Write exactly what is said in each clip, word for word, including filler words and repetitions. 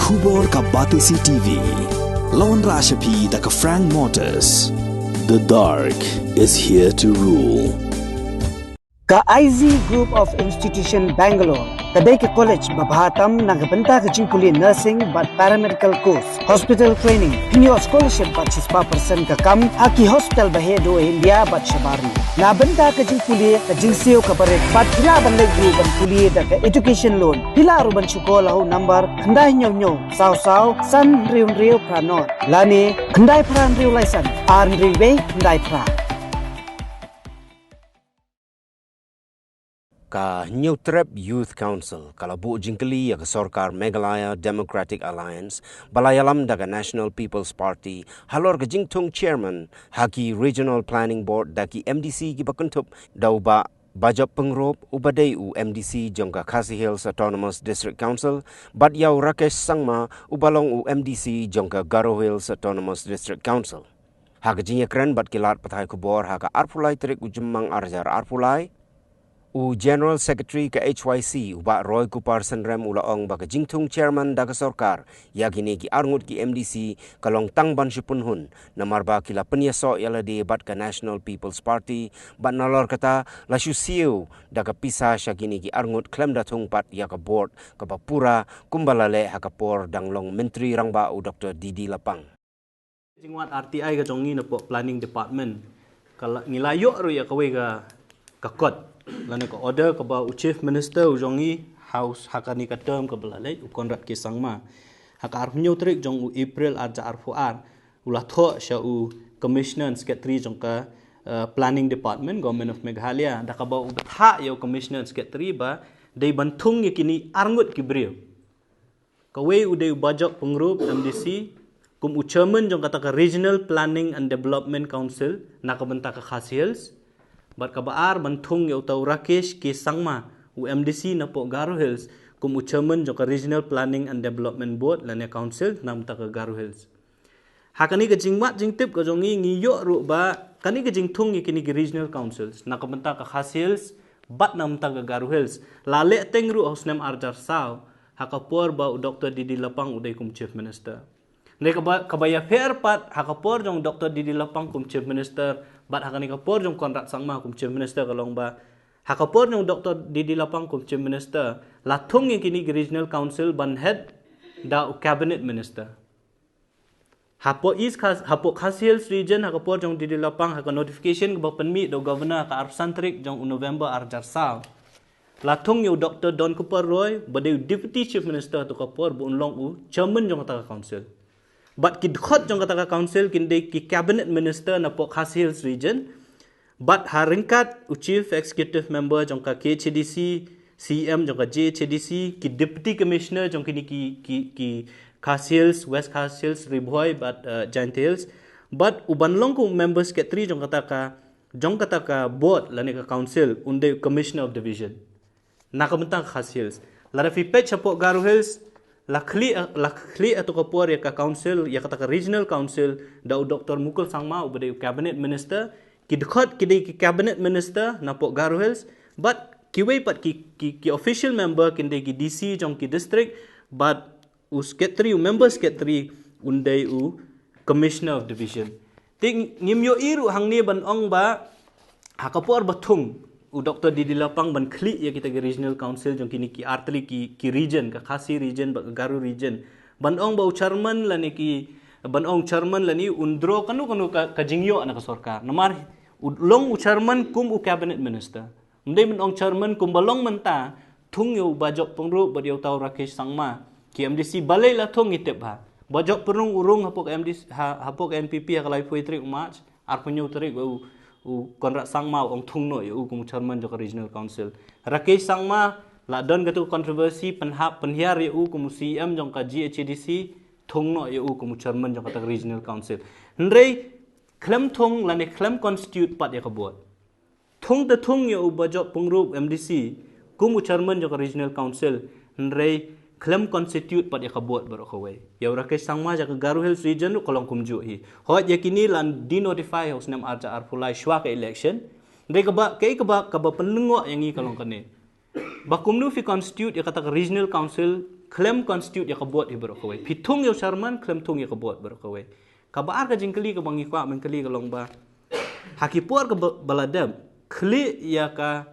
Khubor ka Batesi T V. Lawan Rashapi da ka Frank Motors. The dark is here to rule. Ka I Z Group of Institution Bangalore ka dei ka college ba bha tam na ka bynta ka jingpule nursing bad paramedical course, hospital training, pynïoh scholarship bad shispah percent ka kam ha ki hospital ba heh duh ha India bad shabar. Na bynta ka jingpule ka jingsiew ka barit bad phi lah ban leit ruh ban pule da ka education loan. Phi lah ruh ban shu call ha u number khyndai hynñiew hynñiew saw saw san hynriew hynriew phra nod lane khyndai phra hynriew lai san ar hynriew wei khyndai phra. Ka Hynñiewtrep Youth Council ka la buh jingkylli ïa ka sorkar Meghalaya Democratic Alliance ba la ïalam da ka National People's Party halor ka jingthung chairman ha ki Regional Planning Board da ki M D C kiba kynthup da u Bah Bajop Pyngrope uba dei u M D C jong ka Khasi Hills Autonomous District Council bad ïa u Rakesh Sangma uba long u M D C jong ka Garo Hills Autonomous District Council. Ha ka jingïakren bad ki lad pathai khubor ha ka arphew lai tarik u Jymmang ar hajar arphew lai, u General Secretary ka H Y C u Bah Roy Kupar Synrem u la ong ba ka jingthung chairman da ka sorkar ïa kine ki arngut ki M D C ka long tang ban shu pynhun namar ba ki la pynïasoh ïa lade bad ka National People's Party bad nalor kata la shu siew da ka pisa sha kine ki arngut khlem da thung pat ïa ka board kaba pura kumba la leh ha ka por dang long Myntri Rangbah u Doctor D D Lapang. Jingwad R T I ka jong ngi na pok Planning Department ka la, ngi la ïoh ruh ïa kawei ka, ka kot lane ka order kaba u Chief Minister u jong ngi ha u, ha kane ka term kaba la leit, u Conrad K Sangma, ha ka arphew hynñiew tarik jong u April ar hajar arphew ar u la thoh sha u Commissioner and Secretary jong ka, eh, Planning Department, Government of Meghalaya, da kaba u bthah ïa u Commissioner and Secretary ba dei ban thung ïa kine arngut ki briew. Kawei u dei u Bajop Pyngrope M D C kum u chairman jong kata ka Regional Planning and Development Council na ka bynta ka Khasi Hills. Bad kaba ar ban thung ïa uta u Rakesh K Sangma, u M D C na pok Garo Hills, kum u chairman jong ka Regional Planning and Development Board lane Council na bynta ka Garo Hills. Ha kane ka jingwad jingtip ka jong ngi, ngi ïoh ruh ba kane ka jingthung ïa kine ki regional councils na ka bynta ka Khasi Hills bad na bynta ka Garo Hills la leh teng ruh ha u snem ar hajar saw ha ka por ba u Doctor D D Lapang u dei kum Chief Minister. Hynrei kaba, kaba ïapher pat ha ka por jong Doctor D D Lapang kum Chief Minister bad ha kane ka por jong Conrad Sangma kum Chief Minister ka long ba ha ka por jong Doctor D D Lapang kum Chief Minister la thung ïa kine ki regional council ban head da u Cabinet Minister. Hapoh East Khas-, hapoh Khasi Hills Region, ha ka por jong D D Lapang, ha ka notification kaba pynmih da u Governor ha ka arphew san tarik jong u November ar hajar saw, la thung ïa u Doctor Donkupar Roy ba dei u Deputy Chief Minister ha tu ka por ba un long u Chairman jong kata ka Council. Bad ki dkhot jong kata ka Council kin dei ki Cabinet Minister na poh Khasi Hills Region, bad ha ryngkat u Chief Executive Member jong ka K H A D C, C E M jong ka J H A D C, ki Deputy Commissioner jong kine ki, ki, ki Khasi Hills, West Khasi Hills, Ri Bhoi, bad, uh, Jaintia Hills. Bad u ban long kum Member Secretary jong kata ka, jong kata ka board lane ka council, un dei u Commissioner of Division. Na ka bynta ka Khasi Hills. Lada phi peit shapoh Garo Hills, la khlieh, la khlieh ha tu ka por ïa ka council, ïa kata ka regional council, da u Doctor Mukul Sangma, uba dei u Cabinet Minister, ki dkhot ki dei ki Cabinet Minister na poh Garo Hills, bad kiwei pat ki, ki, ki official member kin dei ki D C jong ki district, bad u secretary, u member secretary, un dei u Commissioner of Division. Te ngim ïohi ruh hangne ban ong ba ha ka por ba thung u Doctor D D Lapang ban khlieh ïa kita ki regional council jong kine ki artylli ki, ki region, ka Khasi region bad ka Garo region, ban ong ba u chairman lane ki, ban ong chairman lane un draw kano kano ka, ka jingïoh na ka sorkar. Namar u long u chairman kum u Cabinet Minister. Ym dei ban ong chairman kumba long mynta, thung ïa u Bajop Pyngrope bad ïa uta u Rakesh Sangma. Ki M D C balei la thung ngi tip bha. Bajop Pyngrope u rung hapoh ka M D C, ha, hapoh ka N P P ha ka laiphew tarik u March, arphew hynñiew tarik u, u Conrad Sangma u ong thung noh ïa u kum u chairman jong ka Regional Council. Rakesh Sangma la don katu controversy pynhap pynhiar ïa u kum u C E M jong ka G H A D C, thung noh ïa u kum u chairman jong kata ka Regional Council. Hynrei khlem thung lane khlem constitute pat ïa ka board. Thung te thung ïa u Bajop Pyngrope M D C kum u chairman jong ka Regional Council, hynrei khlem constitute pat ïa ka board baroh kawei. Ïa u Rakesh Sangma jong ka Garo Hills Region ruh ka long kumjuh hi. Hooid ïa kine la denotify ha u snem ar hajar arphew lai shwa ka election. Hynrei kaba, kaei kaba, kaba pynlyngngoh ïa ngi ka long kane. Ba kumno phi constitute ïa kata ka Regional Council khlem constitute ïa ka board hi baroh kawei. Phi thung ïa u chairman, khlem thung ïa ka board baroh kawei. Kaba ar ka jingkylli kaba ngi kwah ban kylli ka long ba, ha ki por kaba la dep, khlieh ïa ka,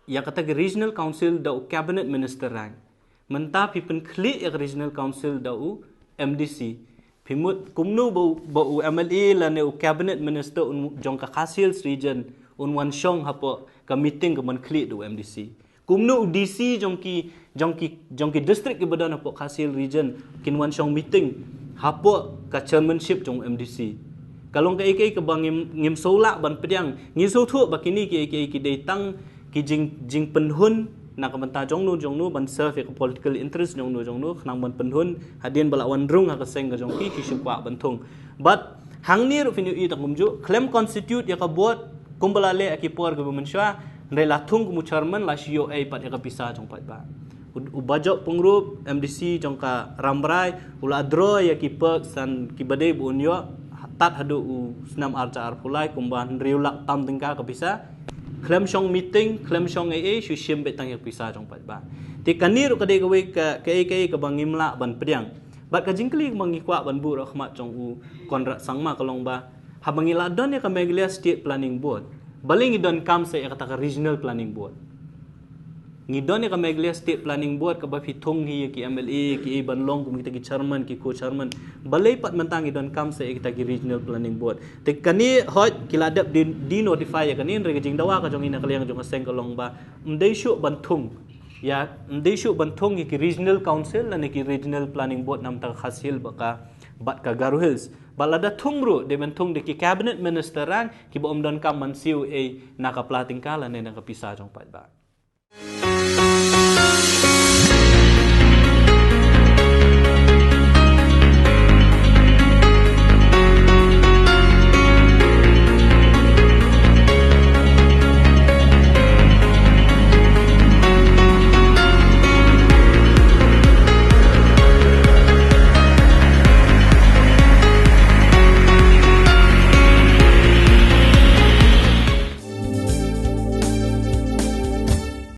ïa kata ka regional council da u cabinet minister rank. Mynta phi pynkhlieh ïa ka regional council da u M D C. Phi mut kumno ba u, ba u M L A lane u cabinet minister un, jong ka Khasi Hills region un wan shong hapoh ka meeting ka ban khlieh da u M D C. Kumno u D C jong ki, jong ki, jong ki district kiba don hapoh Khasi Hills region kin wan shong meeting hapoh ka chairmanship jong u M D C. Ka long kaei kaei kaba ngim, ngim sngewlah ban pdiang, ngi sngewthuh ba kine kiei kiei ki dei tang ki jing, jingpynhun na ka bynta jongno jongno ban serve ïa ka political interest jongno jongno, khnang ban pynhun hadien ba la wan rung ha ka seng ka jong ki, ki shu kwah ban thung. But hangne ruh phin ïohi tang kumjuh, khlem constitute ïa ka board kumba la leh ha ki por kiba mynshuwa, hynrei la thung kum u chairman, la shu ïoh ei pat ïa ka pisa jong paidbah. U, u Bajop Pyngrope, M D C jong ka Rambrai, u la draw ïa ki perks san kiba dei ba un ïoh, tad haduh u snem ar hajar arphew lai kumba hynriew lak tam tyngka ka pisa. Khlem shong meeting, khlem shong ei ei, shu shim beit tang ïa ka pisa jong paidbah. Te kane ruh ka dei kawei ka, kaei kaei kaba ngim lah ban pdiang. Bad ka jingkylli kaba ngi kwah ban buh ruh ha khmat jong u Conrad Sangma ka long ba, haba ngi la don ïa ka Meghalaya State Planning Board, balei ngi donkam sa ïa kata ka Regional Planning Board? Ngi don ïa ka Meghalaya State Planning Board kaba phi thung hi ïa ki M L A, ki ei ban long kum kita ki chairman, ki co-chairman. Balei pat mynta ngi donkam sa ïa kita ki Regional Planning Board? Te kane hooid ki la dep de-, de-notify ïa kane, hynrei ka jingdawa ka jong ngi na ka liang jong ka seng ka long ba, ym dei shuh ban thung ïa, ym dei shuh ban thung ïa ki Regional Council lane ki Regional Planning Board namar ka Khasi Hills bad ka, bad ka Garo Hills. Bad lada thung ruh, dei ban thung da ki cabinet minister rank kiba ym donkam ban siew ei na ka pla tyngka lane na ka pisa jong paidbah.